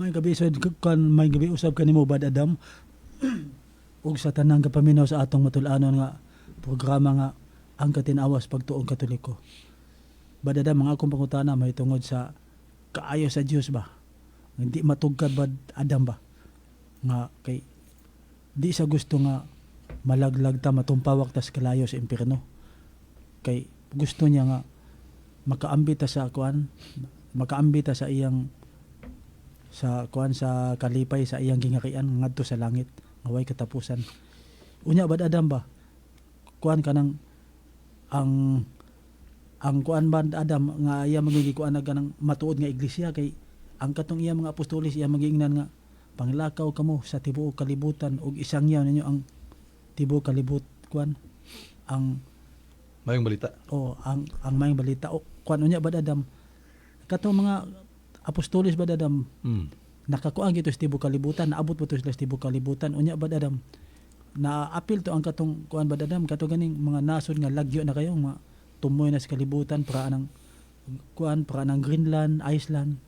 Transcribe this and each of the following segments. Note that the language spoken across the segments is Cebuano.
May gabi sa kan, may gabi usab kanimo, Bad Adam, ug sa tanang kapaminaw sa atong matul-anon nga programa nga Ang Katinawas Pagtuong Katoliko. Bad Adam, mga akong pangutana may tungod sa kaayo sa Dios ba? Hindi matugkad, Bad Adam ba? Nga kay di sa gusto nga malaglag ta, matumpawak ta sa kalayo sa impierno. Kay gusto niya nga makaambit ta sa kuan, makaambit ta sa iyang sa kuan, sa kalipay sa iyang gingharian ngadto sa langit nga way katapusan. Unya, Bad Adam ba, kuan kanang ang kuan, Bad Adam, nga iya magiging kuan na kanang matuod nga iglesia, kay ang katong iya mga apostoles, iya magiingnan nga panglakaw kamo sa tibuok kalibutan ug isangyaw ninyo ang tibuok kalibut kuan ang Mayong balita. O ang maayong balita o kuan. Unya, Bad Adam, katong mga apostoles, Bad Adam, nakakuan gito sa tibuok kalibutan, naabot po to sila sa tibuok kalibutan. Unya, Bad Adam, naapil to ang katong kuan, Bad Adam, kato ganing mga nasod nga lagyo na kayo, mga tumoy na sa kalibutan para anang kuan, para anang Greenland, Iceland.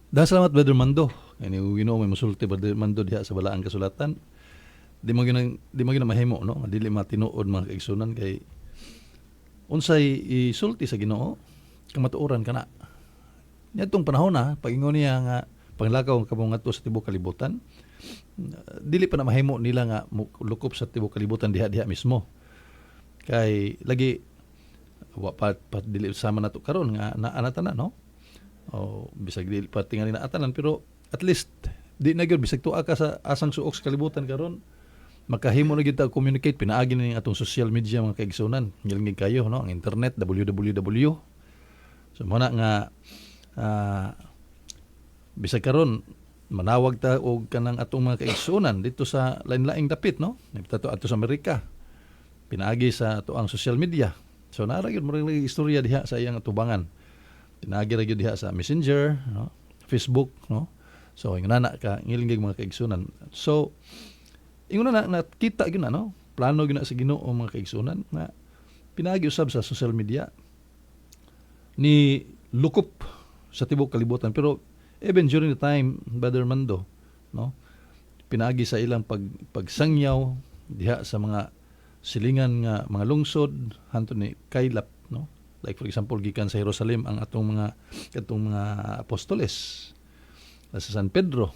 Dahil salamat, Brother Mando. Kani Ginoo may musulti, Brother Mando, diha sa Balaang Kasulatan. Di mo gyud mahimo, no? Dili matinuod, mga kaigsunan, kay unsay isulti sa Ginoo, kamatuoran kana. Niadtong panahon na pagingon niya nga panglakaw kamo ngadto sa tibuok kalibutan, dili pa na mahimo nila nga lukop sa tibuok kalibutan diha-diha mismo. Kay lagi wa pa dili sama nato karon nga naa na, no? O bisag dili pa tingali na atanan, pero at least di na gyud, bisag tuwa ka sa asang suok sa kalibutan karon, makahimo na gyud ta communicate pinaagi ni atong social media, mga kaigsunan. Ngilngig kayo, no, ang internet, www. So mo na nga bisag karon manawag ta og kanang atong mga kaigsunan dito sa lain-laing dapit, no, nagtato adto sa Amerika pinaagi sa ato ang social media. So naa ra gyud murag istorya diha sa iyang atubangan, pinaagi ra gyud diha sa Messenger, no, Facebook, no. So ingon na ka ngilngig, mga kaigsunan. So ingon na nakita gyud na, no, plano gyud na sa Ginoo, mga kaigsunan, nga pinaagi usab sa social media ni lukop sa tibuok kalibutan. Pero even during the time, Brother Mando, no, pinaagi sa ilang pagsangyaw diha sa mga silingan nga mga lungsod hanto ni kaylap, no. Like for example, gikan sa Jerusalem ang atong mga katong mga apostoles sa San Pedro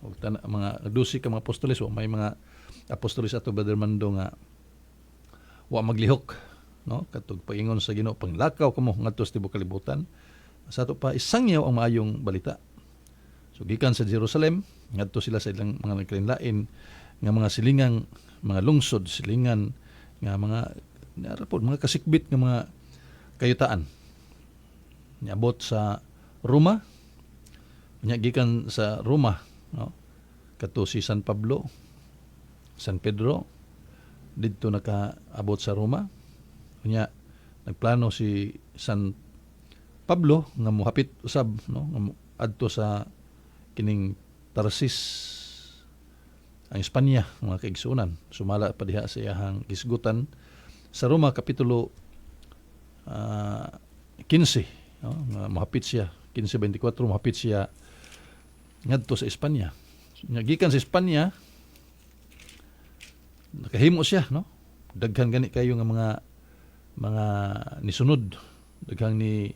ug mga 12 ka mga apostoles. Wa may mga apostoles ato, Brother Mando, nga wa maglihok, no, katong paingon sa Ginoo, panglakaw kamo ngadto sa tibuok kalibutan, sa ato pa isangyaw ang maayong balita. So gikan sa Jerusalem ngadto sila sa ilang mga nagkalain nga mga silingang mga lungsod, silingan nga mga nara pod, mga kasikbit nga mga kayutaan. Niabot sa Roma. Nya gikan sa Roma, no, kadto si San Pablo, San Pedro, didto nakaabot sa Roma. Unya nagplano si San Pablo nga mohapit usab, no, nga adto sa kining Tarsis, ang Espanya, mga kaigsunan, sumala pa diha sa iyahang gisgutan sa Roma kapitulo 15, no, nga mohapit siya 15:24, mohapit siya ngadto sa Espanya. Nya gikan sa Espanya nakahimo siya, no, daghan gani kayo nga mga nisunod, daghang ni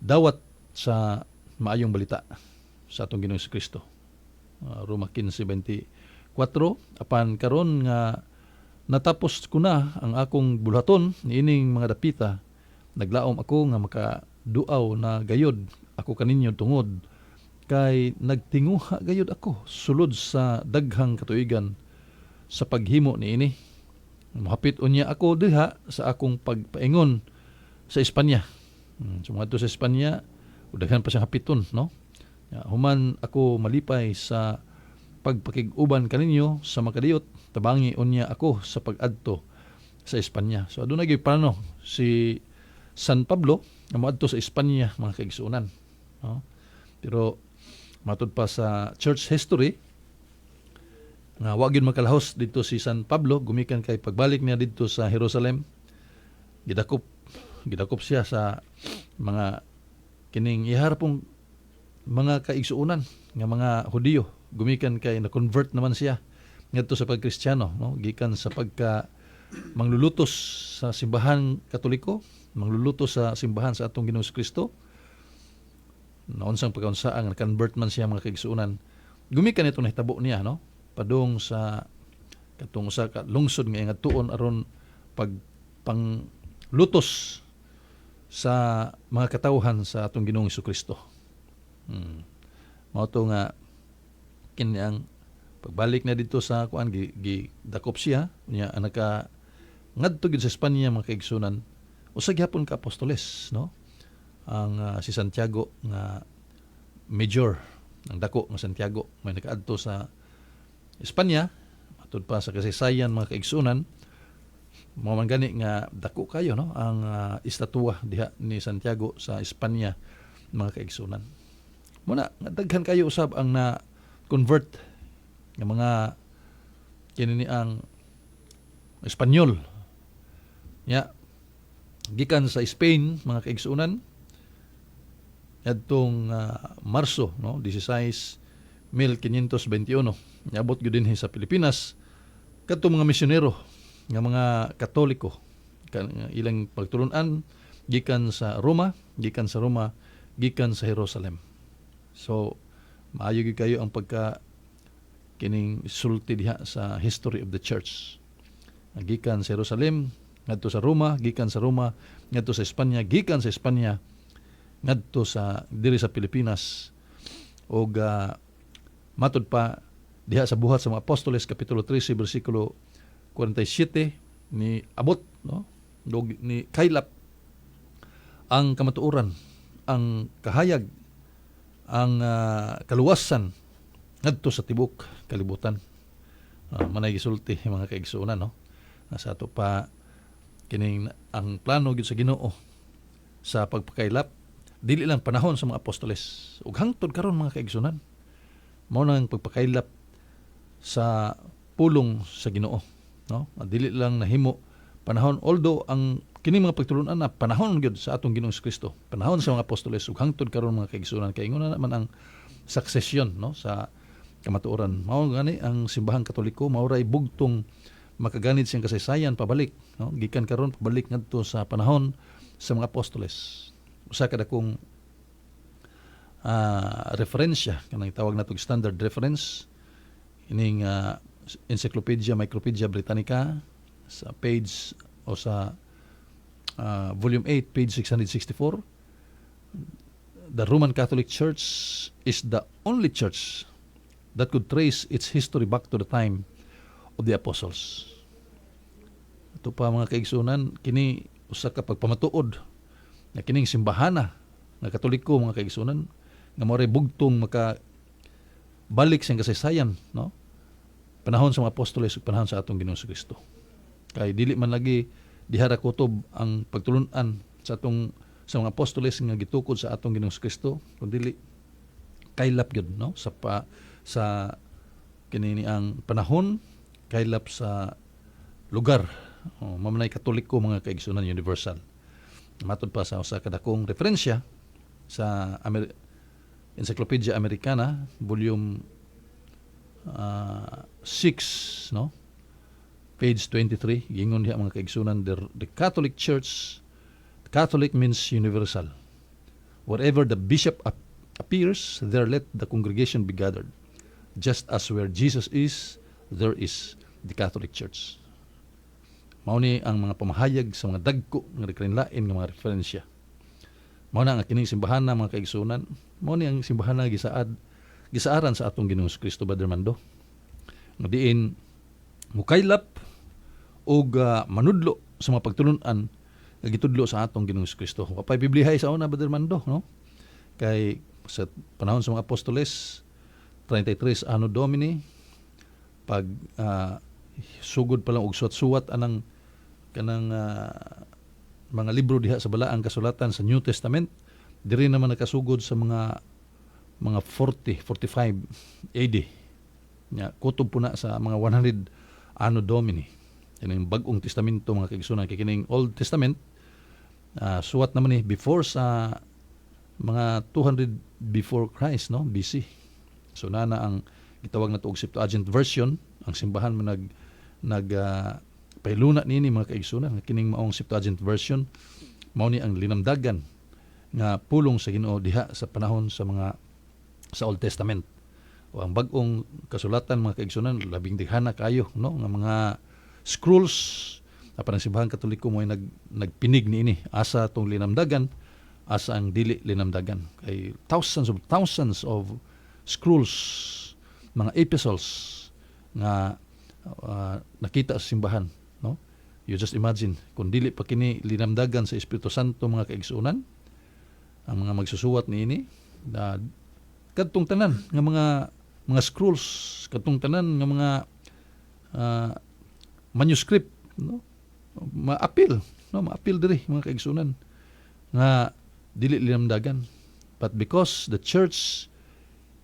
dawat sa maayong balita sa atong Ginoong Kristo. Roma 15:24, apan karon nga natapos ko na ang akong bulhaton niining mga dapita, naglaom ako nga makaduaw na gayod ako kaninyo, tungod kay nagtinguha gayod ako sulod sa daghang katuigan sa paghimo niini. Mohapit unya ako diha sa akong pagpaingon sa Espanya. So ngadto sa Espanya, daghan pa siyang hapiton, no? Ya, human ako malipay sa pagpakig-uban kaninyo sa makadiyot, tabangi unya ako sa pag-adto sa Espanya. So aduna gyud plano si San Pablo nga moadto sa Espanya, mga kaigsuonan, no? Pero matud pa sa church history nga wa gyud makalahos dito si San Pablo, gumikan kay pagbalik niya didto sa Jerusalem, gidakop gidakop siya sa mga kining iharapong mga kaigsuonan nga mga Hudiyo gumikan kay na-convert naman siya ngadto sa pagkristyano, no, gikan sa pagka manglulutos sa simbahan Katoliko, manglulutos sa simbahan sa atong Ginoong Kristo. Naunsang pagkaunsaang na-convert man siya, mga kaigsuonan, gumikan ito nahitabo niya, no, padung sa katong usa ka lungsod nga iyang tuon aron pag panglutos sa mga katawhan sa atong Ginoong Kristo. Mao to nga kini ang pagbalik na dito sa kuan, gi dakop siya unya ang naka ngadto gyud sa Espanya, mga kaigsunan, usa gihapon ka apostoles, no, ang si Santiago nga major, ang dako nga Santiago may nakaadto sa Espanya. Matud pa sa kasaysayan, mga kaigsunan, mao man gani nga dako kayo, no, ang estatwa diha ni Santiago sa Espanya, mga kaigsunan. Muna nga daghan kayo usab ang na convert nga mga kini ni ang Espanyol nya gikan sa Spain, mga kaigsunan, ngadtong Marso, no, 16 1521 niabot gyud dinhi sa Pilipinas kadtong mga misyonero nga mga Katoliko kan nga ilang pagtulun-an gikan sa Roma, gikan sa Jerusalem. So maayo gyud kayo ang pagka kining sulti diha sa history of the church. Gikan sa Jerusalem ngadto sa Roma, gikan sa Roma ngadto sa Espanya, gikan sa Espanya ngadto sa diri sa Pilipinas. Og matud pa diha sa Buhat sa mga Apostoles kapitulo 13 bersikulo 47, ni abot, no, og ni kaylap ang kamatuoran, ang kahayag, ang kaluwasan ngadto sa tibok kalibutan. Manay gisulti, mga kaigsuonan, no, sa ato pa kining ang plano gyud sa Ginoo sa pagpakaylap dili lang panahon sa mga apostoles ug hangtod karon, mga kaigsuonan, mao nang pagpakaylap sa pulong sa Ginoo, no. Dili lang nahimo panahon, although ang kini mga pagtulunan na panahon gyud sa atong Ginoong Kristo, panahon sa mga apostoles ug hangtod karon, mga kaigsuonan, kay ingon na naman ang succession, no, sa kamatuoran. Mao gani ang simbahang Katoliko mao ray bugtong makaganid siyang kasaysayan pabalik, no, gikan karon pabalik ngadto sa panahon sa mga apostoles. Usa ka dakong referensya kanang tawag nato standard reference ining Encyclopedia Micropedia Britannica sa page o sa volume 8 page 664: "The Roman Catholic Church is the only church that could trace its history back to the time of the apostles." Ito pa, mga kaigsunan, kini usa ka pagpamatuod na kining simbahana nga Katoliko, mga kaigsunan, nga mao bugtong maka balik sa kasaysayan, no, panahon sa mga apostoles ug panahon sa atong Ginoong Kristo. Kay dili man lagi diha ra kutob ang pagtulun-an sa atong sa mga apostoles nga gitukod sa atong Ginoong Kristo, kundi kaylap gyud, no, sa pa, sa kini ni ang panahon, kaylap sa lugar. Oh, mamanay Katoliko, mga kaigsunan, universal. Matod pa sa usa ka dakong referensya sa Encyclopedia Americana volume 6, no, page 23, gingon diha, mga kaigsunan, the Catholic Church, Catholic means universal. Wherever the bishop appears, there let the congregation be gathered. Just as where Jesus is, there is the Catholic Church." Mao ni ang mga pamahayag sa mga dagko nga nagkalain nga mga referensya. Mao na ang kining simbahan na, mga kaigsunan, mao ni ang simbahan na gisaad gisaaran sa atong Ginoong Kristo, Brother Mando. Nga diin mukaylap og manudlo sa mga pagtulun-an nga gitudlo sa atong Ginoong Kristo. Wa pay biblihay sa una, Brother Mando, no? Kay sa panahon sa mga apostoles, 33 Anno Domini, pag sugod pa lang og suwat-suwat anang kanang mga libro diha sa Balaang Kasulatan, sa New Testament, diri naman nakasugod sa mga 40 45 AD nya, kutob po na sa mga 100 Anno Domini kining Bag-ong Testamento, mga kaigsunan, kay kining Old Testament suwat naman ni before sa Mga 200 before Christ, no, BC. So nana ang gitawag na og Septuagint version. Ang simbahan mo nag nag pahiluna niini, mga kaigsunan, nga kining maong Septuagint version mao ni ang linamdagan nga pulong sa Ginoo diha sa panahon sa mga sa Old Testament. O ang bag-ong kasulatan, mga kaigsunan, labing dighana kayo, no, nga mga scrolls, apan ang Simbahan Katoliko mo ay nagpinig niini, asa tong linamdagan, asa ang dili linamdagan, kay thousands of scrolls, mga epistles nga nakita sa simbahan, no? You just imagine kung dili pa kini linamdagan sa Espiritu Santo, mga kaigsuonan, ang mga magsusuwat niini na kadtong tanan nga mga scrolls, kadtong tanan nga mga manuscript, no, maapil, no, maapil diri, mga kaigsuonan, nga dili linamdagan. But because the church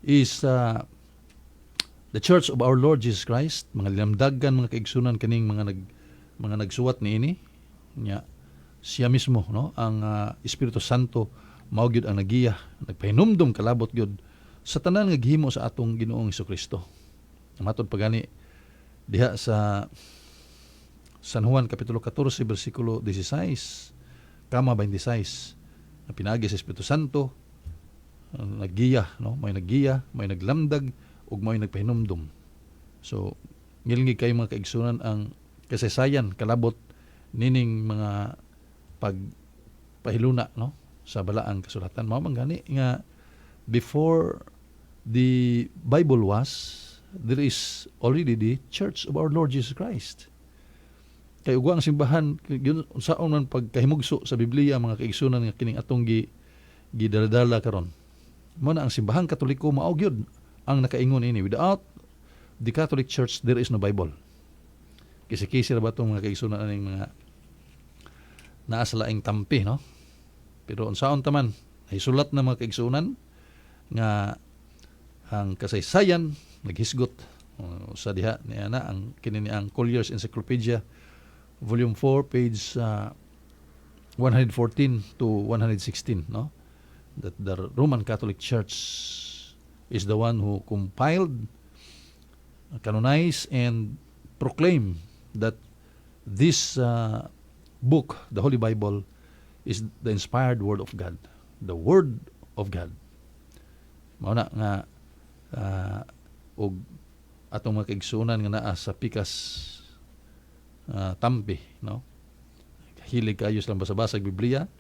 is the church of our Lord Jesus Christ, mga linamdagan, mga kaigsunan, kaning mga nagsuwat niini nya siya mismo, no, ang Espiritu Santo mao gyud ang nagiya, nagpahinumdom kalabot gyud sa tanan nga gihimo sa atong Ginoong Kristo. Matod pa gani diha sa San Juan kapitulo 14 bersikulo 16 kama 26 na pinaagi sa Espiritu Santo ang naggiya, no, may naggiya, may naglamdag ug may nagpahinumdum. So ngilngig kayo, mga kaigsunan, ang kasaysayan kalabot nining mga pagpahiluna, no, sa Balaang Kasulatan. Mao man gani nga before the Bible was, there is already the Church of our Lord Jesus Christ. Kay ugwa ang simbahan yun, unsaon man pagkahimugso sa Biblia, mga kaigsunan, nga kining atong gidaladala karon. Mo na ang Simbahang Katoliko mao gyud ang nakaingon ini: "Without the Catholic Church, there is no Bible." Kisi-kisi ra ba itong, mga kaigsunan, aning mga naa sa laing tampi, no? Pero unsaon ta man, nahisulat na, mga kaigsunan, nga ang kasaysayan naghisgot sa diha niya na ang kini ni ang Collier's Encyclopedia volume 4 page 114 to 116, no, that the Roman Catholic Church is the one who compiled, canonized and proclaimed that this book, the Holy Bible, is the inspired word of God, the word of God. Mao na nga og atong mga kaigsuonan nga naa sa pikas tampi, no, hilig kayo silang basa-basa Biblia,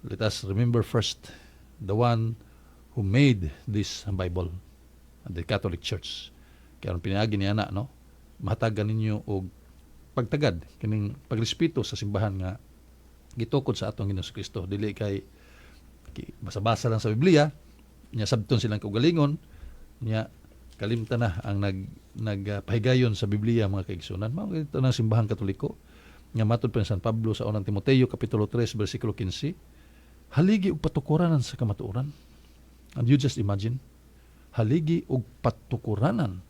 let us remember first the one who made this Bible, the Catholic Church. Kaya ang pinaagi niya na, no, mahatagan ninyo og pagtagad kining pagrespeto sa simbahan nga gitukod sa atong Ginoong Kristo. Dili kay basa-basa lang sa Biblia nya sabton silang kaugalingon nya kalimtan na ang nagpahigayon sa Biblia, mga kaigsunan. Mao ito ng Simbahang Katoliko nga matod pa ni San Pablo sa Unang Timoteo kapitulo 3 bersikulo 15, haligi og patukuranan sa kamatuoran. And you just imagine, haligi og patukuranan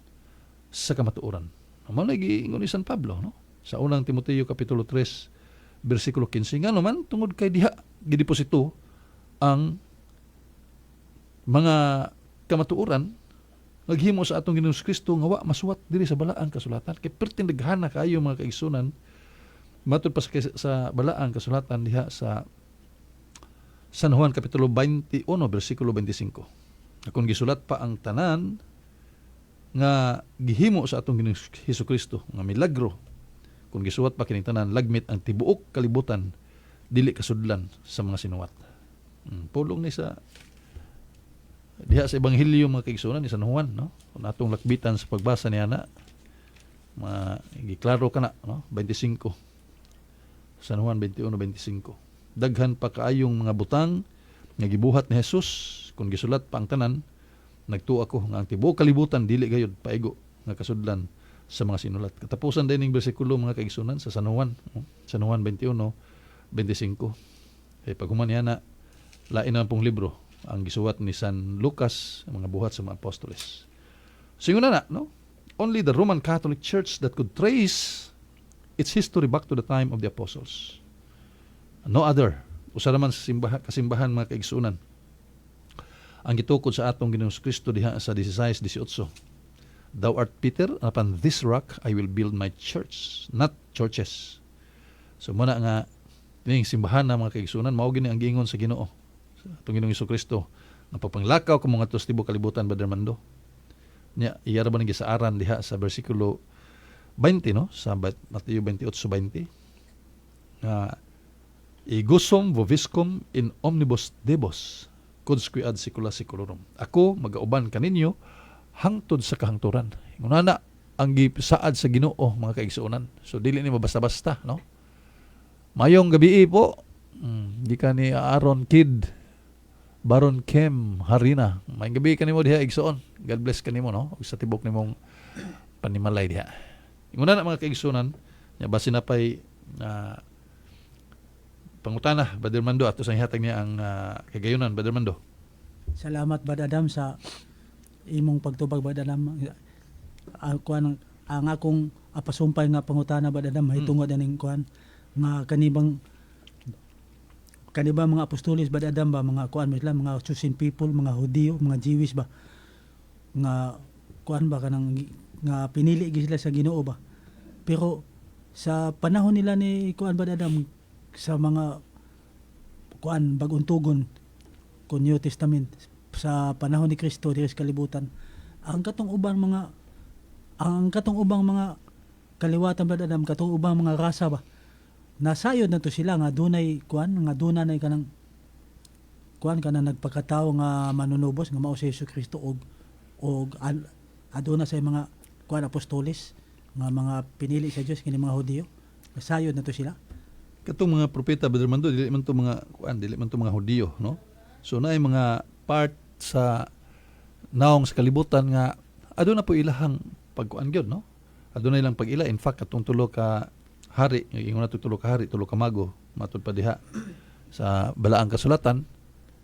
sa kamatuoran. Mao na giingon ni San Pablo, no, sa Unang Timoteo kapitulo 3 bersikulo 15. Ngano man? Tungod kay diha gideposito ang mga kamatuoran naghimo sa atong Ginoong Kristo nga wa masuwat diri sa Balaang Kasulatan, kay perting daghana kaayo, mga kaigsunan. Matod pa sa Balaang Kasulatan diha sa San Juan kapitulo 21 bersikulo 25, kung gisulat pa ang tanan nga gihimo sa atong Ginoong Hesus Kristo nga milagro, kung gisuwat pa kining tanan, lagmit ang tibuok kalibutan dili kasudlan sa mga sinuwat. Pulong ni sa diha sa Ebanghelyo, mga kaigsuonan, ni San Juan, no, kung atong lakbitan sa pagbasa niya na ma giklaro kana, no, 25, San Juan 21:25: "Daghan pa kaayong mga butang nga gibuhat ni Jesus. Kung gisulat pa ang tanan, nagtuo ako nga ang tibuok kalibutan dili gayud paigo nga kasudlan sa mga sinulat." Katapusan din ning bersikulo, mga kaigsunan, sa San Juan, no? San Juan 21:25. Kay paghuman niya na, lain na pong libro ang gisuwat ni San Lucas, ang mga Buhat sa mga Apostoles. So yun na, no? Only the Roman Catholic Church that could trace its history back to the time of the apostles. No other. Usa naman sa simbahan, kasimbahan, mga kaigsunan. Ang gitukod sa atong Ginoong Kristo diha sa 16:18. "Thou art Peter, and upon this rock I will build my church," not churches. So muna nga kining simbahan na, mga kaigsunan, mao gini ang giingon sa Ginoo. Sa atong Ginoong Kristo nga papanglakaw kamo ngadto sa tibuok kalibutan, Brother Mando. Nya iya ra ba ning gisaaran diha sa bersikulo 20, no, sa Mateo 28:20 nga "Ego sum vobiscum in omnibus diebus quousque ad saecula saeculorum." Ako magauban kaninyo hangtod sa kahangturan. Ngunana ang gisaad sa Ginoo, mga kaigsuonan. So dili ni mabasta-basta, no? Mayong gabi po. Gikan ni Aaron Kid Baron Kem Harina. Mayong gabi kanimo diha, igsoon. God bless kanimo, no? Ug sa tibok nimong panimalay diha. Inguna na, mga kaigsuonan, nya basin na pay pangutana, Brother Mando, ato sa ihatag niya ang kagayunan, Brother Mando. Salamat, Brad Adam, sa imong pagtubag, Brad Adam. Ang kuan, ang akong apasumpay nga pangutana, Brad Adam, mahitungod aning kuan nga kanibang mga apostoles, Brad Adam ba, mga kuan ba sila, mga chosen people, mga Hudiyo, mga Jewish ba nga kuan ba, kanang nga pinili gyud sila sa Ginoo ba? Pero sa panahon nila ni kuan, Brad Adam, sa mga kuan, Bagong Tugon kon New Testament, sa panahon ni Kristo diri sa kalibutan, ang katong ubang mga kaliwatan, Brad Adam, katong ubang mga rasa ba, nasayod na to sila nga dunay kuan, nga dunay kanang kuan, kanang nagpakatao nga manunubos nga mao si Hesus Kristo og aduna sa mga kuan, apostoles nga mga pinili sa Dios, kini mga Hudiyo? Nasayod na to sila. Katong mga propeta, Brother Mando, dili man to mga kuan, dili man to mga Hudiyo, no? So naay mga part sa naong sa kalibutan nga aduna po ilahang pagkuan gyud, no? Aduna ilang pag-ila. In fact, katong tulo ka hari, ingon nato tulo ka hari, tulo ka mago, matud pa diha sa Balaang Kasulatan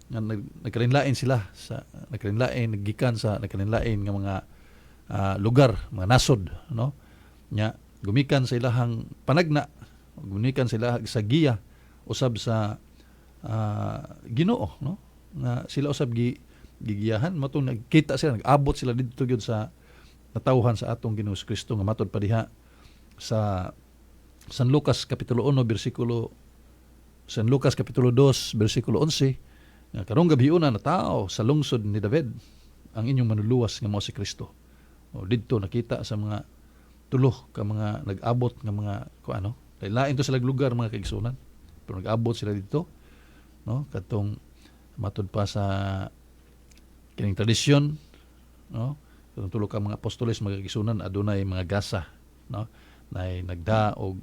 nga nagkalinlain sila sa nagkalinlain, naggikan sa nagkalinlain nga mga lugar, mga nasod, no? Nya gumikan sa ilahang panagna, gumikan sila sa giya usab sa Ginoo, no, nga sila usab gi gigiyahan matong nagkita sila, nag-abot sila didto gyud sa natawhan sa atong Ginoong Kristo nga matod pa diha sa San Lucas kapitulo 1 bersikulo, San Lucas kapitulo 2 bersikulo 11 nga karong gabiuna natao sa lungsod ni David ang inyong manluluwas nga mao si Kristo. O didto nakita sa mga tulo ka mga nag-abot nga mga kuano. Lain to sila lugar, mga kaigsunan. Pero nag-abot sila dito, no, katong matud pa sa kining tradisyon, no, katong tulo ka mga apostoles, mga kaigsunan, adunay mga gasa, no, nay nagda og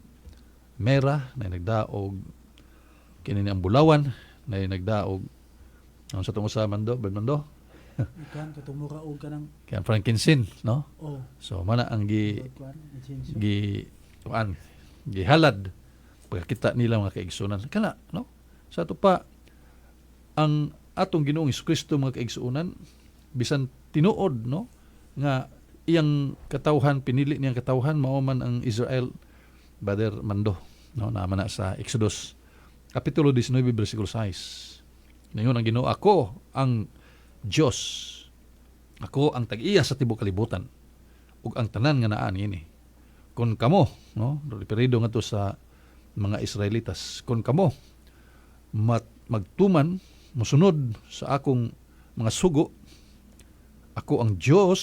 mera, nay nagda og kini ang bulawan, nay nagda og ang sa tong usa, Mando, Bernardo? Kuan, katong mura og kanang kaya frankincense, no? Oh. So mana ang gi kuan, incense. Gi kuan, gihalad pagkakita nila, mga kaigsunan, kana, no? Sa ato pa ang atong Ginoong Kristo, mga kaigsuonan, bisan tinuod, no, nga iyang katawhan, pinili niyang katawhan mao man ang Israel, Brother Mando, no, naman na sa Exodus kapitulo 19 bersikulo 6. Ningon ang Ginoo, "Ako ang Dios. Ako ang tag-iya sa tibuok kalibutan ug ang tanan nga naa niini. Kon kamo," no, referido ngadto sa mga Israelitas, "kon kamo magtuman, mosunod sa akong mga sugo, ako ang Dios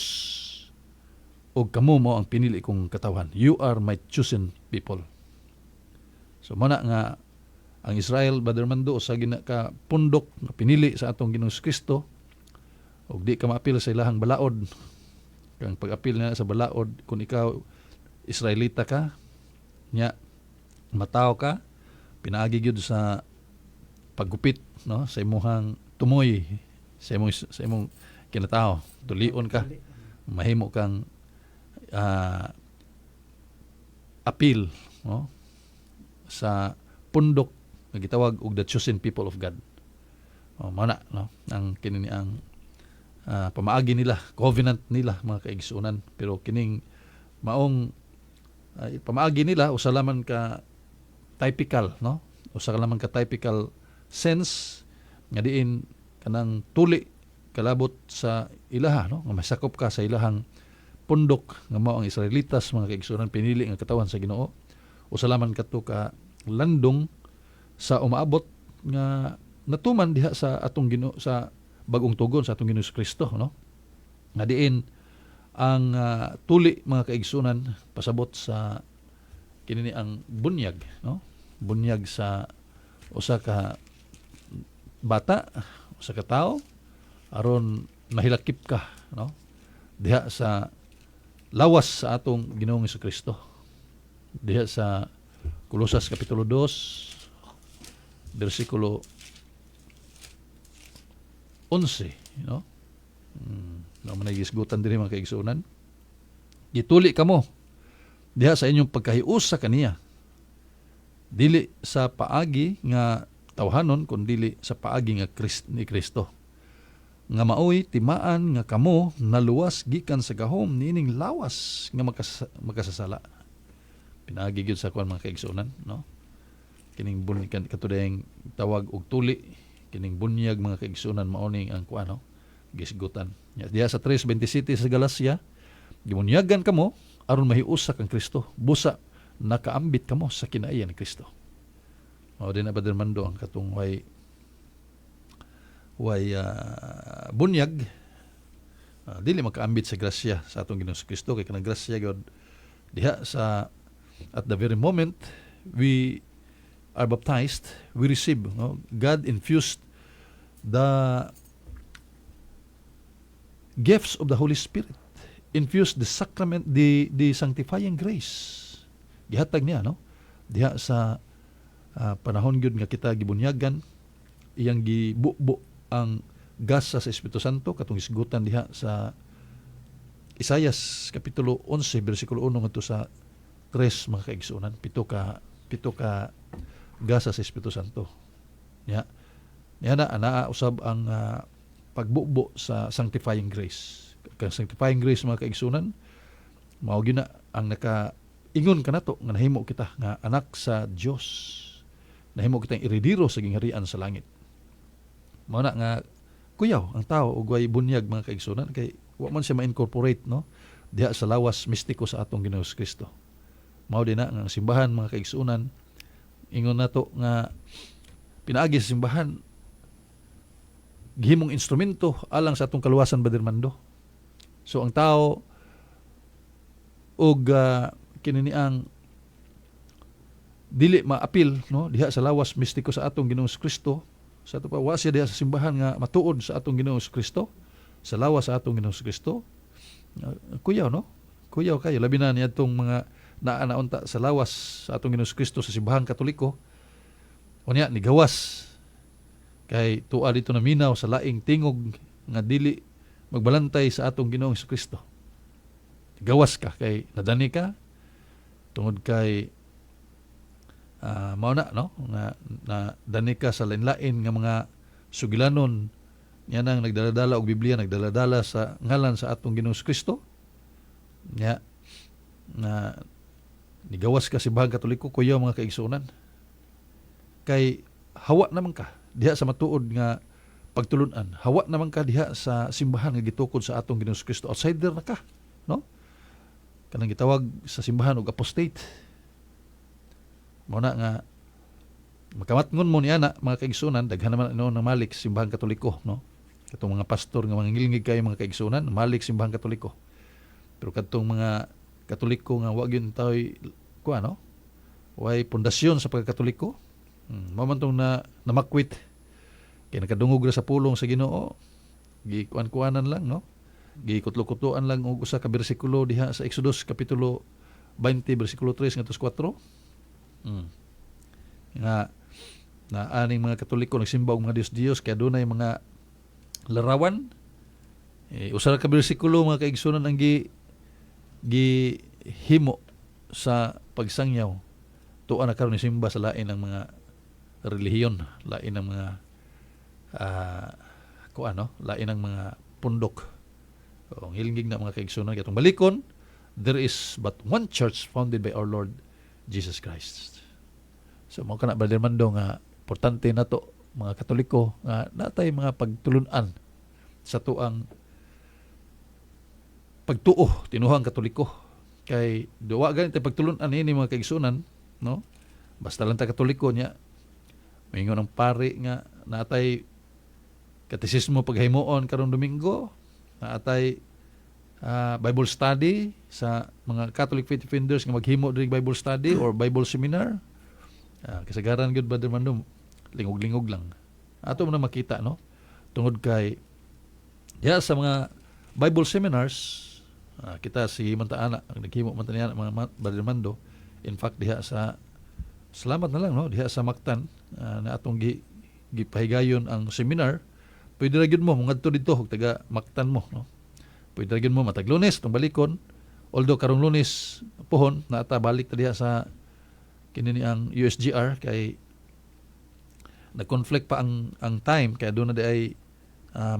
ug kamo mo ang pinili kong katawhan. You are my chosen people." So mao na nga ang Israel, Brother Mando, usa gina ka pundok nga pinili sa atong Ginoong Kristo ug di ka maapil sa ilahang balaod. Kang pag-apil na sa balaod, kung ikaw Israelita ka nya mataw ka, pinaagi gyud sa paggupit, no, sa imuhang tumoy, sa imong kinatao, tulion ka, mahimo kang apil, no, sa pundok nga gitawag og the chosen people of God. O mao na, no, ang kini ni ang pamaagi nila, covenant nila, mga kaigsuonan. Pero kining maong pamaagi nila, usa lamang ka typical, no, usa ka lamang ka typical sense nga diin kanang tuli. Kalabot sa ilaha, no, nga masakop ka sa ilahang pundok nga mao ang Israelitas, mga kaigsuonan, pinili nga katawan sa Ginoo. Usa lamang kato ka landong sa umaabot nga natuman diha sa atong Ginoo, sa bagong tugon sa atong Ginoo Kristo, no, nga diin ang tuli, mga kaigsunan, pasabot sa kinini ang bunyag, no, bunyag sa usa ka bata, usa ka tawo, aron mahilakip ka, no, diha sa lawas sa atong Ginoong Kristo, diha sa Kolosas kapitulo 2 bersikulo 11, no. No man gisgutan diri, mga kaigsuonan. Gituli kamo diha sa inyong pagkahius sa kaniya, dili sa paagi nga tawhanon kun dili sa paagi nga ni Kristo, nga maoy timaan nga kamo naluwas gikan sa gahom niining lawas nga makasasala. Pinaagi gyud sa kuan, mga kaigsuonan, no, kining bunyag katudayang tawag og tuli. Kining bunyag, mga kaigsuonan, mao ning ang kuan, no, gisgutan. Ya, diha sa 3:27 sa Galacia, gibunyagan kamo aron mahiusa kang Kristo, busa nakaambit kamo sa kinaiya ni Kristo. Mao din na, Brother Mando, ang katong way bunyag, dili makaambit sa grasya sa atong Ginoong Kristo, kay kanang grasya gyud diha sa at the very moment we are baptized, we receive, no? God infused the gifts of the Holy Spirit, infused the sacrament, the sanctifying grace. Gihatag niya, no, diha sa panahon gyud nga kita gibunyagan, iyang gibubo ang gasa sa Espiritu Santo, katong hisgutan diha sa Isayas kapitulo 11 bersikulo 1 ngadto sa 3, mga kaigsuonan. Pito ka gasa sa Espiritu Santo. Nya niya na anaa usab ang pagbubo sa sanctifying grace. Kang sanctifying grace, mga kaigsuonan, mao gyud na ang naka ingon kanato nga nahimo kita nga anak sa Dios, nahimo kitang eredero sa gingharian sa langit. Mao na nga kuyaw ang tao og way bunyag, mga kaigsuonan, kay wa man siya ma-incorporate, no, diha sa lawas mistiko sa atong Ginoong Kristo. Mao din na nga ang simbahan, mga kaigsuonan, ingon nato nga pinaagi sa simbahan gihimong instrumento alang sa atong kaluwasan, Brother Mando. So ang tao og kini ang dili maapil, no, diha sa lawas mistiko sa atong Ginoong Kristo, sa ato pa wa siya diha sa simbahan nga matuod sa atong Ginoong Kristo, sa lawas sa atong Ginoong Kristo, kuyaw, no, kuyaw kayo, labi na niadtong mga naa na unta sa lawas sa atong Ginoong Kristo sa simbahang Katoliko. Unya nigawas kay tuwa dito naminaw sa laing tingog nga dili magbalantay sa atong Ginoong Kristo. Gawas ka kay nadani ka tungod kay mao na, no, nga na dani ka sa lain-lain nga mga sugilanon niya nang nagdaladala og Biblia, nagdaladala sa ngalan sa atong Ginoong Kristo. Nya na nigawas ka sa simbahang Katoliko, kuyaw, mga kaigsuonan, kay hawa naman ka diha sa matuod nga pagtulunan, hawa naman ka diha sa simbahan nga gitukod sa atong Ginoong Kristo. Outsider na ka, no, kanang gitawag sa simbahan og apostate. Mao na nga makamatngon mo niya na, mga kaigsuonan, daghan naman noon ng malik sa simbahang Katoliko, no, katong mga pastor nga mga ngilngig kayo, mga kaigsuonan, malik sa simbahang Katoliko. Pero kadtong mga Katoliko nga wa gyud taoy kuan, no, way pundasyon sa pagkakatoliko, mao man tong na namakwit kay nakadungog ra sa pulong sa Ginoo, gikuan-kuanan lang, no, gikutlo-kutloan lang og usa ka bersikulo diha sa Exodus kapitulo 20 bersikulo 3 ngadto sa 4, nga na aning mga Katoliko nagsimba og mga Diyos-Diyos kaya dunay mga larawan. Eh, usa ra ka bersikulo, mga kaigsuonan, ang gi gihimo sa pagsangyaw. Tuwa na karon ni simba sa lain ng mga relihiyon, lain ng mga kuan, no, lain ng mga pundok. So, ang hilingig na, mga kaigsuonan, katong balikon, there is but one church founded by our Lord Jesus Christ. So mao kana, Brother Mando, nga importante nato mga Katoliko nga natay mga pagtulunan. Sa atuang pagtuo tinuhang Katoliko, kay duwa gani tay pagtulun-an ini, mga kaigsunan, no? Basta lang ta Katoliko nya moingon ang pari nga naatay katisismo paghimuon karong Domingo, naatay Bible study sa mga Catholic Faith Defenders nga maghimo diri Bible study or Bible seminar. Kasagaran gyud, Brother Mando, lingog-lingog lang ato mo na makita, no? Tungod kay diha sa mga Bible seminars, kita si Mantaana ang naghimo man ta niya, mga Brother Mando. In fact, diha sa, salamat na lang, no, diha sa Mactan na atong gipahigayon ang seminar, pwede ra gyud mo mangadto didto og taga Mactan mo, no? Pwede ra gyud mo matag Lunes tong balikon, although karong Lunes pohon naata balik ta diha sa kini ni ang USGR kay nag-conflict pa ang time, kaya doon na di ay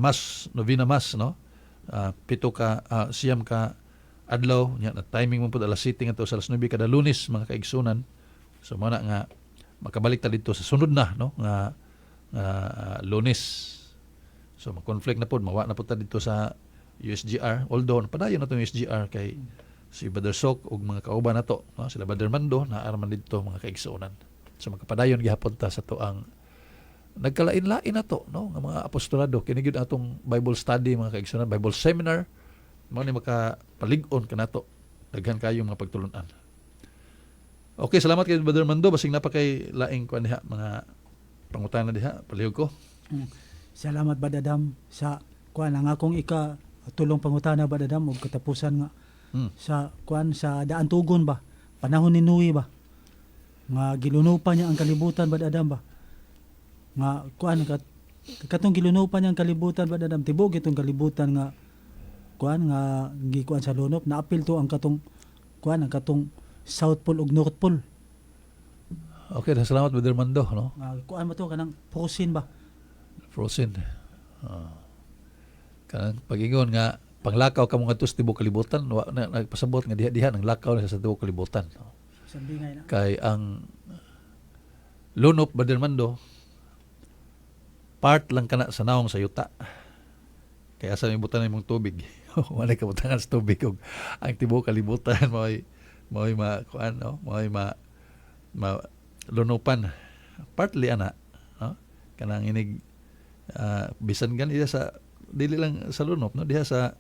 mass, novena mass, no? 7 ka 9 ka adlaw nya na timing mo pud alas 7 ngadto sa alas 9 kada Lunes, mga kaigsunan. So mao na nga makabalik ta dito sa sunod na, no, nga nga Lunes. So ma-conflict na pod, mawa na pod ta dito sa USGR, although padayon na tong USGR kay si Brother Sok ug mga kauban nato, no, sila Brother Mando naa man didto, mga kaigsuonan. So makapadayon gihapon ta sa atuang nagkalain-lain na to, no, nga mga apostolado. Kini gyud atong Bible study, mga kaigsuonan, Bible seminar, mao ni makapalig-on kanato daghan kayong mga pagtulun-an. Okay, salamat kay Brother Mando. Basing naa pa kay laing kuan diha, mga pangutana diha, palihog ko. Salamat, Brad Adam, sa kuan. Ang akong ika tulong pangutana, Brad Adam, og katapusan nga sa kuan, sa daan tugon ba, panahon ni Noe ba, nga gilunupan niya ang kalibutan, Brad Adam ba, nga kuan kat katong gilunupan niya ang kalibutan, Brad Adam, tibok itong kalibutan nga kuan nga gikuan sa lunop, naapil to ang katong kuan, ang katong South Pole ug North Pole? Okay, salamat, Brother Mando, no? Nga kuan ba to, kanang frozen ba? Frozen. Kanang pag-ingon nga panglakaw ka mo ngadto sa tibuok kalibutan, wa na nagpasabot nga diha-diha nang lakaw na siya sa tibuok kalibutan, no? Sambingay na. Kay ang lunop, Brother Mando, part lang kana sa nawong sa yuta. Kaya sa may butangan imong tubig? Wala ka butangan sa tubig ug ang tibuok kalibutan mao'y ma kuan, no, mao'y ma lunupan. Partly ana, no? Kanang inig bisan gani diha sa dili lang sa lunop, no, diha sa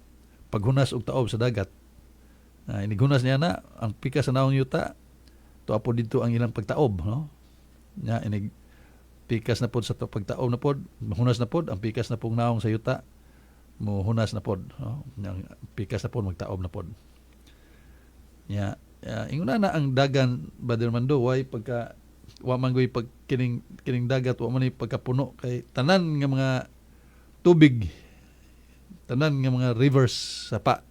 paghunas og taob sa dagat. Inig hunas niya na ang pikas sa nawong yuta, tuwa po dito ang ilang pagtaob, no? Nya inig pikas na pod sa pagtaob na pod, mahunas na pod ang pikas na pong naong sa yuta, muhunas na pod, no? Ang pikas na pod magtaob na pod. Nya ingon na ang dagan, Brother Mando, way pagka wa man goy pag kining dagat, wa man ni pagkapuno kay tanan nga mga tubig, tanan nga mga rivers, sapa,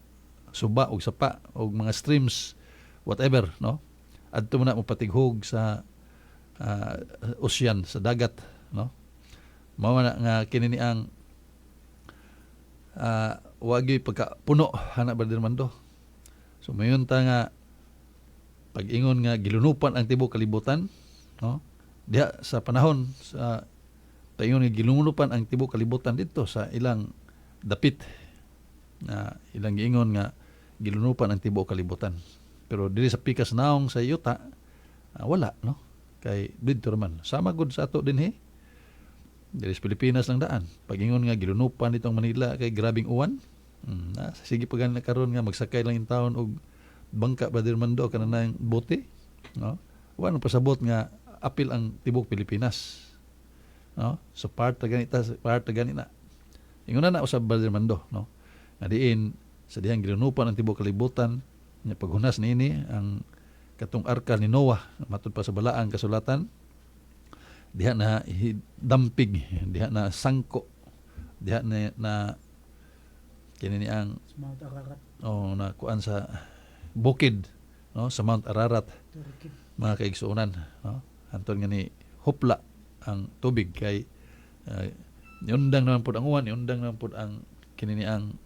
suba og sapa og mga streams, whatever, no, adto man na mopatighog sa ocean, sa dagat, no? Mao na nga kini ni ang wagi pagka puno hana, Brother Mando. So mayon ta nga pag-ingon nga gilunupan ang tibuok kalibutan, no, diha sa panahon sa paingon nga gilunupan ang tibuok kalibutan didto sa ilang dapit na ilang giingon nga gilunupan ang tibuok kalibutan, pero diri sa pikas naong sa yuta, wala, no? Kay didto raman sama gud sa ato dinhi, diri sa Pilipinas lang daan pag-ingon nga gilunupan ditong Manila kay grabing uwan. Na sige pa gani na karon nga magsakay lang in taon og bangka, Brother Mando, kanang bote, no? Wa nang pasabot nga apil ang tibuok Pilipinas, no? So part ta gani ta, part ta gani na. Ingon na na usab, Brother Mando, no, nga diin sa dihang gilunupan ang tibuok kalibutan nya paghunas niini ang katong arka ni Noah, matud pa sa balaang kasulatan, diha na dampig, diha na sangko, diha na kini ni ang Sa Mount Ararat. Oh, na kuan sa bukid, no, sa Mount Ararat. Turkey. Mga kaigsuonan, no, anton nga ni hupla ang tubig kay niundang naman pud ang uwan, niundang naman pud ang kini ni ang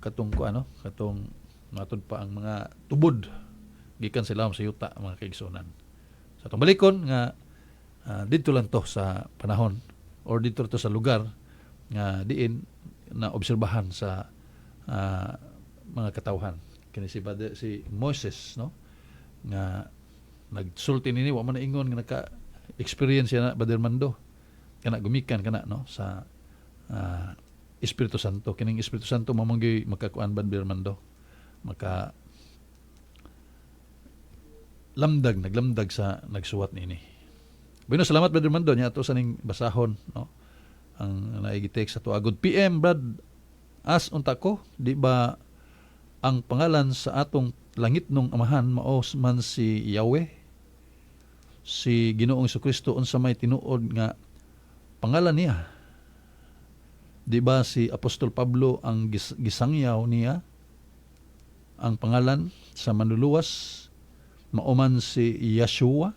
katong kuan, no, katong matud pa ang mga tubod gikan sa ilawom sa yuta, mga kaigsuonan. Sa atong balikon nga didto lang to sa panahon or didto to sa lugar. Nga diin na obserbahan sa mga katawhan. Kini si Moises, no, nga nagsulti nini, wa man na ingon nga naka experience siya na, Brother Mando, kana gumikan kana, no, sa Espiritu Santo. Kining Espiritu Santo mao man gyud makakuan, Brother Mando, maka lamdag, naglamdag sa nagsuwat niini. Bueno, salamat, Brother Mando. Nya ato sa ning basahon, no, ang naigi-text sa to. Good PM, Brad. As unta ko, di ba ang pangalan sa atong langit nung Amahan mao man si Yahweh? Si Ginoong Kristo, unsa may tinuod nga pangalan niya? Di ba si Apostol Pablo ang gisangyaw niya ang pangalan sa Manluluwas mao man si Yeshua?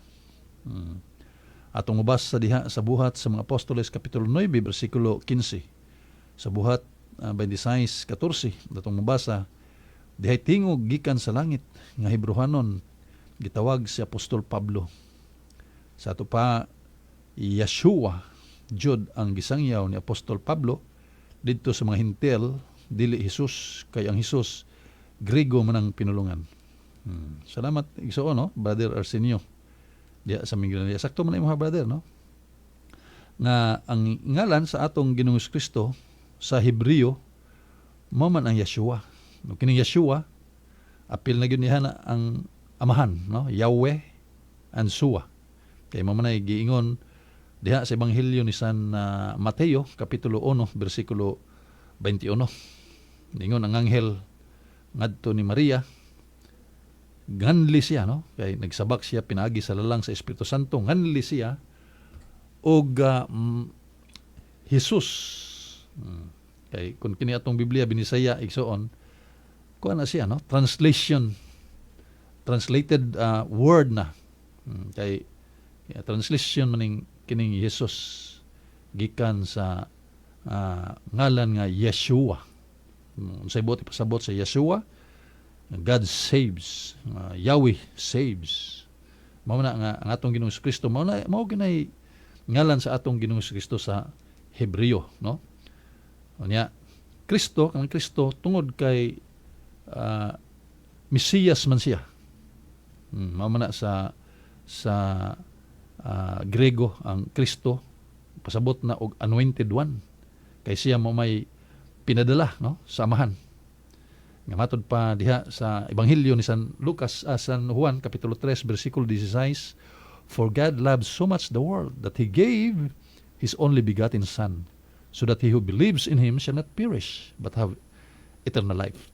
Atong mabasa diha sa Buhat sa mga Apostoles kapitulo 9 bersikulo 15. Sa Buhat 26:14 atong mabasa dihay, tingog gikan sa langit nga Hebrehanon gitawag si Apostol Pablo. Sa ato pa, Yeshua jud ang gisangyaw ni Apostol Pablo didto sa mga Hentil, dili Jesus, kay ang Jesus Griego man ang pinulungan. Salamat, igsuon, no, Brother Arsenio, diya sa Minglanilla. Sakto man imo, brother, no? Nga ang ngalan sa atong Ginoong Kristo sa Hebreo mao man ang Yeshua. No, kining Yeshua apil na gyud niya na ang Amahan, no? Yahweh and Sua. Kay mao man ay giingon diha sa Ebanghelyo ni San Mateo kapitulo 1 bersikulo 21. Ningon ang anghel ngadto ni Maria, nganli siya, no, kay nagsabak siya pinaagi sa lalang sa Espiritu Santo, nganli siya og Jesus. Kay kung kini atong Biblia Binisaya, igsuon, kuan na siya, no, translation, translated word na. Kay translation maning kining Jesus gikan sa ngalan nga Yeshua. Unsay buot ipasabot sa Yeshua? God saves, Yahweh saves. Mao na nga ang atong Ginoong Kristo mao na mao ginay ngalan sa atong Ginoong Kristo sa Hebreo, no? Unya Kristo, ang Kristo tungod kay Mesiyas man siya. Mao man na sa Grego ang Kristo pasabot na og anointed one, kay siya mao may pinadala, no, sa Amahan. Nga matod pa diha sa Ebanghelyo ni San Lucas, San Juan kapitulo 3 bersikulo 16, "For God loved so much the world that he gave his only begotten Son, so that he who believes in him shall not perish but have eternal life."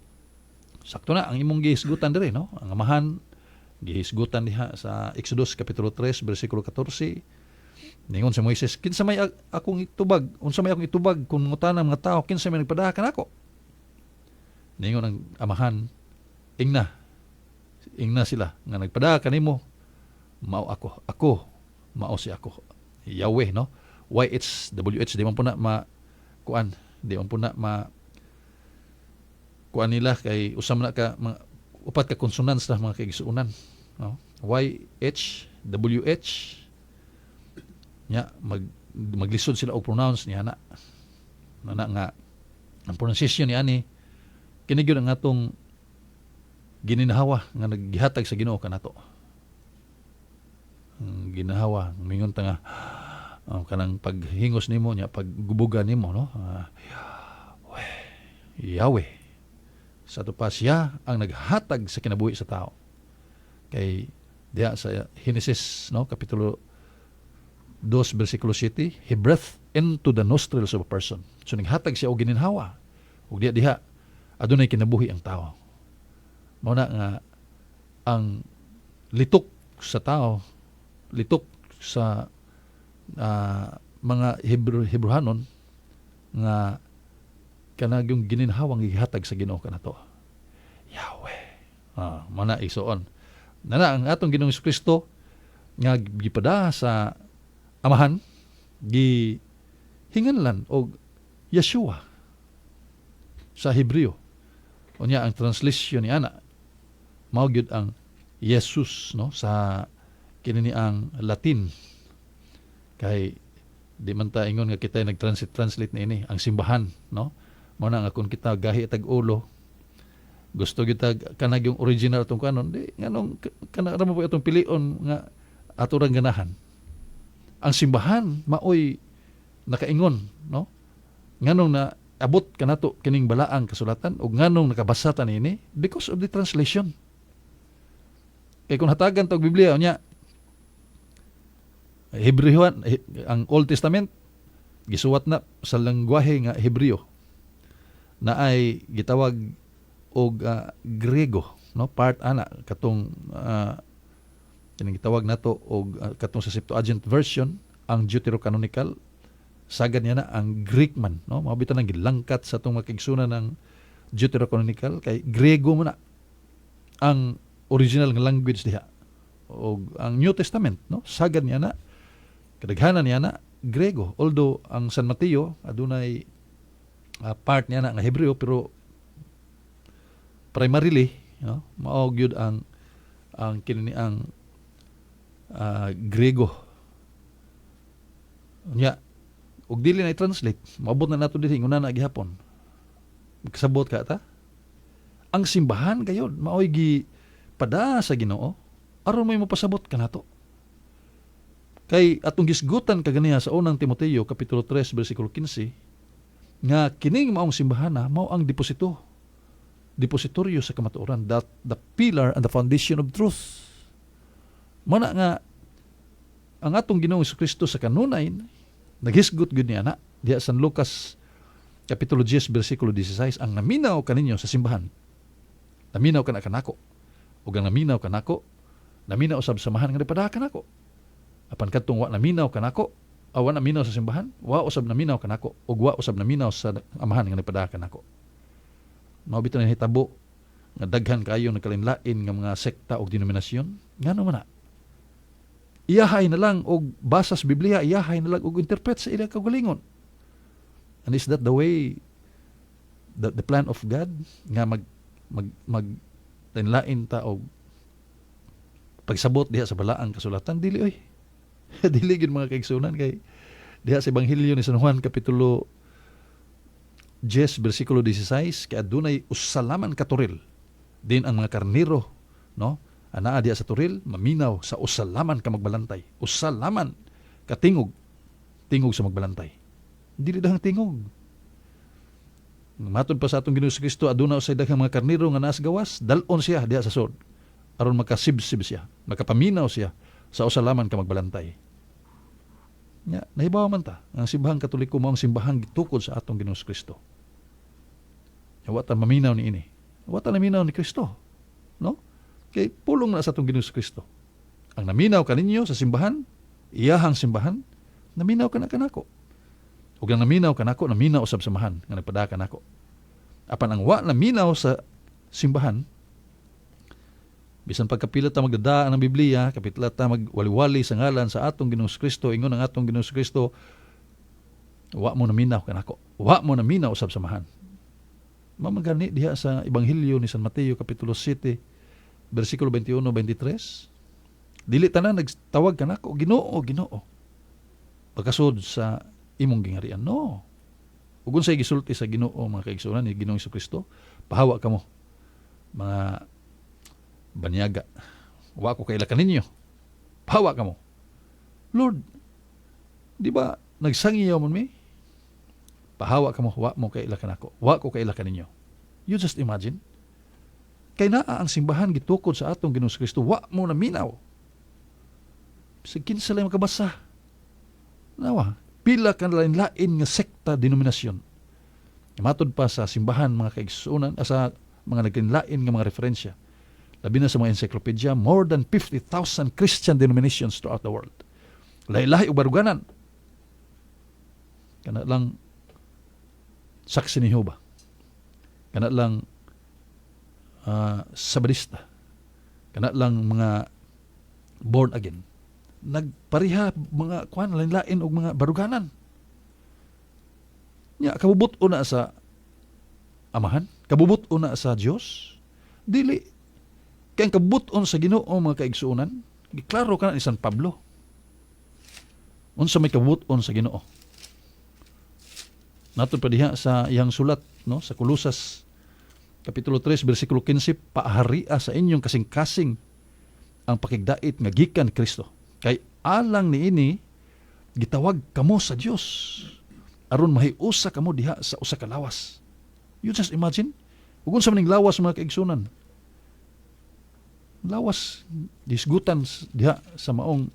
Sakto na ang imong gihisgutan diri, no? Ang Amahan gihisgutan diha sa Exodus kapitulo 3 bersikulo 14. Ningon si Moises, "Kinsa may akong itubag? Unsa may akong itubag kung mangutana ang mga tao kinsa may nagpadaha kanako?" Ningon ang Amahan, "Ingna. Ingna sila nga nagpadaha kanimo mao ako. Ako mao si ako." Yahweh, no? YH WH, di man po na ma kuan, di man po na ma kuan nila kay usa man na ka mga upat ka consonants na, mga kaigsuonan, no? Y H W H nya maglisod sila og pronounce niya na na nga ang pronunciation ni ani kini gyud ang atong gininhawa nga naggihatag sa Ginoo kanato. Ang ginhawa, mingon ta nga kanang paghingos nimo nya paggubuga nimo, no, Yahweh, Yahweh. Sa ato pa, siya ang naghatag sa kinabuhi sa tao, kay diha sa Genesis, no, kapitulo 2 bersikulo 7, he breathed into the nostrils of a person. So naghatag siya og gininhawa ug diha diha adunay kinabuhi ang tao. Mao na nga ang litok sa tao, litok sa mga Hebrehanon nga kanang yung gininhawang gihatag sa Ginoo kanato, Yahweh. Mao na, igsuon na ang atong Ginoong Kristo nga gipada sa Amahan gi hinganlan og Yeshua sa Hebreo. Unya ang translation ni ana mao gyud ang Jesus, no, sa kini ni ang Latin, kay Di man ta ingon nga kita nag-translate translate niini ang simbahan, no? Mao na nga kung kita gahi tag ulo, gusto kita kanag yung original atong kanon, di nganong kana ra mo po atong pilion nga ato rang ganahan. Ang simbahan maoy nakaingon, no? Nganong na abot kanato kining balaang kasulatan ug nganong nakabasa ta niini? Because of the translation. Kay kung hatagan ta og Biblia unya Hebreohan ang Old Testament, gisuwat na sa lengguwahe nga Hebreo na ay gitawag og Grego, no? Part ana katong kining gitawag nato og katong sa Septuagint version, ang Deuterocanonical, sagad niya na ang Greek man, no? Mao bitaw nang gilangkat sa atong makigsunan ng Deuterocanonical kay Grego mo na ang original nga language diha. Og ang New Testament, no, sagad niya na, kadaghanan niya na Grego, although ang San Mateo adunay part niya na nga Hebreo, pero primarily, no, mao gyud ang kini ang Grego. Nya ug dili na i-translate, maabot na nato dinhi nguna na gihapon. Kasabot ka ta? Ang simbahan gayod maoy gi pada sa Ginoo aron may mapasabot kanato. Kay atong gisgutan kaganiha sa Unang Timoteo kapitulo 3 bersikulo 15 nga kining maong simbahan na mao ang depositoryo sa kamatuoran, that the pillar and the foundation of truth. Mana nga ang atong Ginoong Kristo sa kanunay naghisgot gyud niya na diha San Lucas kapitulo 10 bersikulo 16, "Ang naminaw kaninyo sa simbahan, naminaw kana kanako, ug ang naminaw kanako, naminaw usab sa Amahan nga nagpadala kanako. Apan kadtong wa naminaw kanako, awa naminaw sa simbahan, wa usab naminaw kanako ug wa usab naminaw sa Amahan nga nagpadala kanako." Mao bitaw nahitabo nga daghan kaayo nagkalain-lain nga mga sekta og denominasyon. Ngano man na? Iyahay na lang og basa sa Biblia, iyahay na lang og interpret sa ilang kaugalingon. And is that the way, the plan of God nga mag mag mag lain ta og pagsabot diha sa balaang kasulatan? Dili oy. Dili gyud, mga kaigsunan, kay diha sa Ebanghelyo ni San Juan kapitulo 10 bersikulo 16, kay adunay usa lamang ka toril din ang mga karnero, no, anaa diha sa toril maminaw sa usa lamang ka magbalantay, usa lamang ka tingog, tingog sa magbalantay, dili daghang tingog. Matod pa sa atong Ginoong Kristo, aduna usay daghang mga karnero nga naa sa gawas, dal-on siya diha sa sud aron makasibsib siya, makapaminaw siya sa usa lamang ka magbalantay. Nya, nahibaw man ta, ang Simbahang Katoliko mao ang simbahang gitukod sa atong Ginoong Kristo. Nya, wa ta maminaw ni ini. Wa ta naminaw ni Kristo. No? Kay pulong na sa atong Ginoong Kristo. "Ang naminaw kaninyo sa simbahan, iyahang simbahan, naminaw ka na kanako. Ug ang naminaw kanako, naminaw usab sa Amahan nga nagpadala kanako. Apan ang wa naminaw sa simbahan," bisan pagkapila ta magdadaan ng Biblia, kapila ta magwali-wali sa ngalan sa atong Ginoong Kristo, ingon ang atong Ginoong Kristo, "Wa mo naminaw kanako. Wa mo naminaw usab sa Amahan." Mamagani diha sa Ebanghelyo ni San Mateo kapitulo 7 bersikulo 21 23, "Dili tanan nagtawag kanako, 'Ginoo, Ginoo,' pagkasud sa imong gingharian." No. Ug unsay gisulti sa Ginoo, mga kaigsuonan, ni Ginoong Kristo? "Pahawa kamo, mga banyaga. Wa ko kaila kaninyo. Pahawa kamo." "Lord, di ba nagsangiyaw man mi?" "Pahawa kamo, wa mo kaila kanako. Wa ko kaila kaninyo." You just imagine. Kay naa ang simbahan gitukod sa atong Ginoong Kristo, wa mo naminaw. Sa kinsa lang makabasa? Nawa, pila ka lain-lain nga sekta, denominasyon. Matod pa sa simbahan, mga kaigsuonan, sa mga naglain nga mga referensya, labi na sa mga encyclopedia, more than 50,000 Christian denominations throughout the world. Lahi-lahi og baruganan. Kana lang Saksi ni Jehova. Kana lang Sabadista. Kana lang mga born again. Nagpareha mga kuan, lain-lain og mga baruganan. Nya kabubut-on na sa Amahan, kabubut-on na sa Dios. Dili. Kay ang kabubut-on sa Ginoo, mga kaigsuonan, giklaro ka na ni San Pablo. Unsa may kabut-on sa Ginoo. Nato pa diha sa iyang sulat, no, sa Kolosas kapitulo 3 bersikulo 15, "Paharia sa inyong kasing-kasing ang pakigdait nga gikan Kristo. Kay alang niini gitawag kamo sa Dios aron mahiusa kamo diha sa usa ka lawas." You just imagine? Ug unsa man ning lawas, mga kaigsunan? Lawas disgutan diha sa maong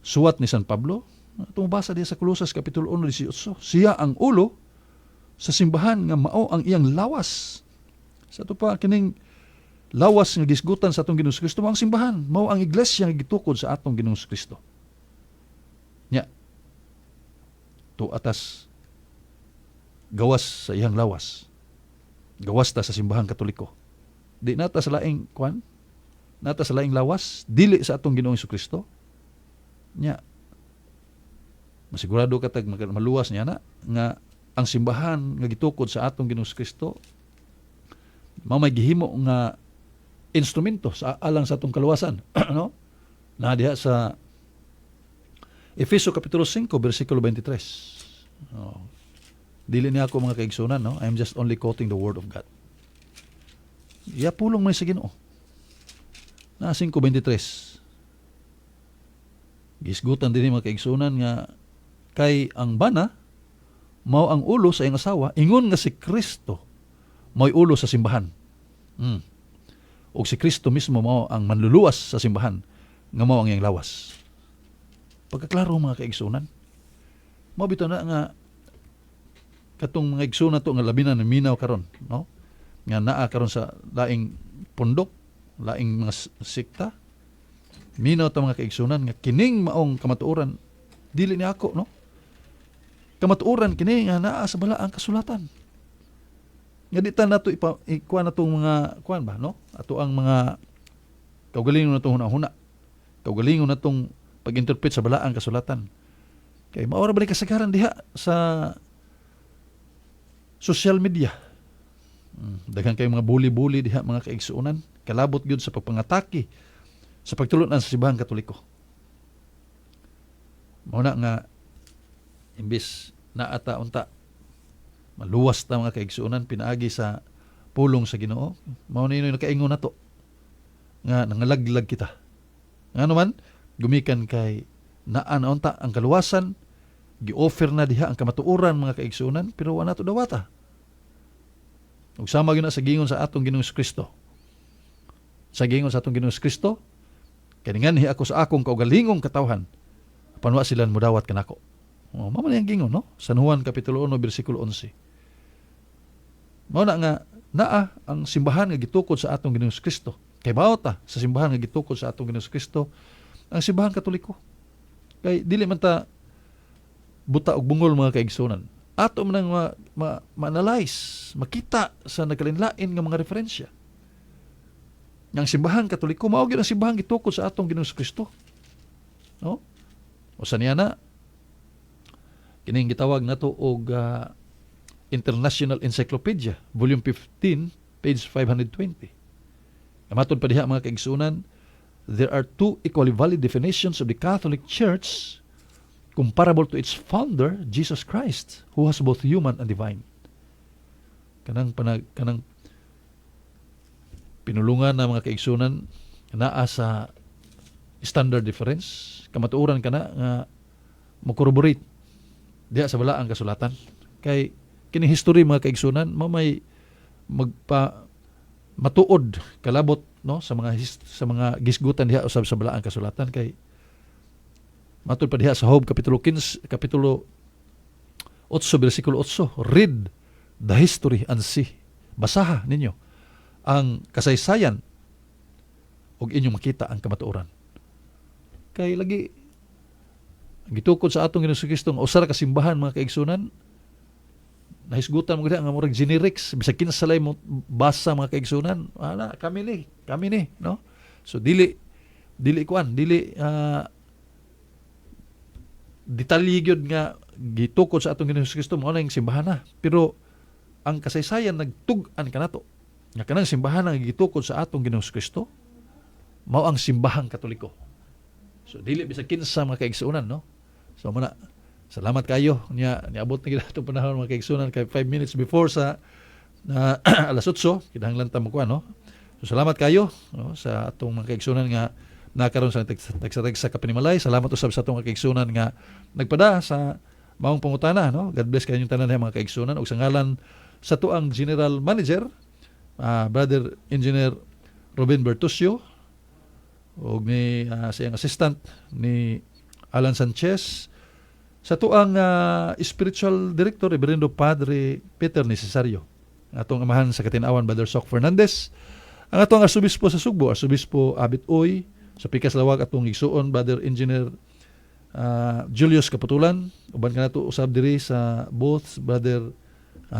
suwat ni San Pablo. Atong basa diha sa Kolosas kapitulo 1:18. Siya ang ulo sa simbahan nga mao ang iyang lawas. Sa ato pa, kining lawas nga gisgutan sa atong Ginoong Kristo mao ang simbahan, mao ang iglesia nga gitukod sa atong Ginoong Kristo. Nya to atas gawas sa iyang lawas. Gawas ta sa Simbahang Katoliko. Di nata sa laing kwan, nata sa laing lawas, dili sa atong Ginoong Kristo. Nya masigurado ka tag maluwas niya na nga ang simbahan nga gitukod sa atong Ginoong Kristo mao may gihimo nga instrumento sa alang sa atong kaluwasan, no? Na diha sa Efeso kapitulo 5 bersikulo 23. Oh. Dili niya ako, mga kaigsunan, no? I'm just only quoting the word of God. Ya pulong man sa Ginoo. Na 5:23. Gisgutan din mga kaigsunan nga kay ang bana mao ang ulo sa iyang asawa, ingon nga si Kristo mao'y ulo sa simbahan. Ug si Kristo mismo mao ang manluluwas sa simbahan nga mao ang iyang lawas. Pagkaklaro, mga kaigsunan. Mao bitaw na nga katong mga igsoon nato nga labi na naminaw karon, no? Nga naa karon sa laing pundok, laing mga sekta. Minaw ta, mga kaigsunan, nga kining maong kamatuoran dili ni ako, no? Kamatuoran kini nga naa sa balaang kasulatan. Nga di ta nato ipa ikuan natong mga kuan ba, no? Ato ang mga kaugalingon natong hunahuna. Kaugalingon natong pag-interpret sa balaang kasulatan. Kay mao ra ba ni kasagaran diha sa social media. Daghan kay mga bully-bully diha, mga kaigsuonan, kalabot gyud sa pagpangatake sa pagtulon-an sa Simbahang Katoliko. Mao na nga imbis naa ta unta maluwas ta, mga kaigsuonan, pinaagi sa pulong sa Ginoo, mao ni nakaingon nato nga nangalaglag kita. Ngano man, gumikan kay naa na unta ang kaluwasan, gi-offer na diha ang kamatuoran, mga kaigsuonan, pero wa nato dawata. Ug sama gyud na sa gingon sa atong Ginoong Kristo. Sa gingon sa atong Ginoong Kristo, "Kay ninganhi ako sa akong kaugalingong katawhan, apan wa sila mudawat kanako." Oh, mao man ang gingon, no? San Juan kapitulo 1 bersikulo 11. Mao na nga naa ang simbahan nga gitukod sa atong Ginoong Kristo. Kay mao ta sa simbahan nga gitukod sa atong Ginoong Kristo, ang Simbahang Katoliko. Kay dili man ta buta og bungol, mga kaigsunan. Ato man ang ma-analyze, makita sa nagkalinlain nga mga referensya. Ang Simbahang Katoliko mao gyud ang simbahan gitukod sa atong Ginoong Kristo. No? O sa niya na kining gitawag nato og International Encyclopedia, Volume 15, page 520. Matod pa diha, mga kaigsunan, there are two equally valid definitions of the Catholic Church comparable to its founder, Jesus Christ, who has both human and divine. Kanang pinulungan na, mga kaigsunan, naa sa standard difference, kamatuoran kana nga mo corroborate diha sa balaang kasulatan. Kay kini history, mga kaigsunan, mao may magpa matuod kalabot, no, sa mga gisgutan diha usab sa balaang kasulatan. Kay matud pa diha sa Job kapitulo 15, kapitulo 8 bersikulo 8, "Read the history and see." Basaha ninyo ang kasaysayan ug inyong makita ang kamatuoran. Kay lagi ang gitukod sa atong Ginoong Kristo nga usa ra ka simbahan, mga kaigsunan, nahisgutan mo nga murag generics, bisag kinsa lay mo basa, mga kaigsunan, ana kami ni, no? So dili dili kuan dili detalye gyud nga gitukod sa atong Ginoong Kristo mao na yung simbahan na, pero ang kasaysayan nagtug-an kanato nga kanang simbahan nga gitukod sa atong Ginoong Kristo mao ang Simbahang Katoliko. So dili bisag kinsa, mga kaigsuonan, no? So mao na, salamat kayo nya niabot na gid atong panahon, mga kaigsunan, kay 5 minutes before sa na alas 8 kinahanglan ta mo, no? So salamat kayo, no, sa atong mga kaigsunan nga nakaron sa tagsa-tagsa ka panimalay. Salamat usab sa atong mga kaigsunan nga nagpada sa maong pangutana, no? God bless kanyong tanan mga kaigsunan ug sa ngalan sa atuang General Manager, Brother Engineer Robin Bertusio, ug ni sa iyang assistant ni Alan Sanchez, sa atuang spiritual director, Reverendo Padre Peter Necesario, ang atong amahan sa katinawan, Brother Sok Fernandez, ang atong arsobispo sa Sugbo, Arsobispo Abit Uy, sa Pikas Lawag, atong igsuon, Brother Engineer Julius Kaputulan, uban kanato usab diri sa both Brother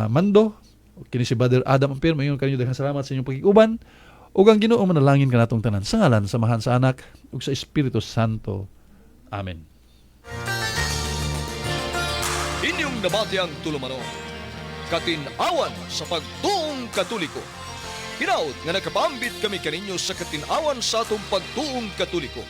Mando, kini si Brother Adam Ampir, mayon kanyo daghang salamat sa inyong pagkiguban ug ang Ginoo manalangin kanatong tanan sa ngalan sa Amahan, sa Anak ug sa Espiritu Santo. Amen. Inyong nabati ang tulumanon, Katin-awan sa Pagtuong Katoliko. Hinaut nga nakapaambit kami kaninyo sa katin-awan sa atong pagtuong Katoliko.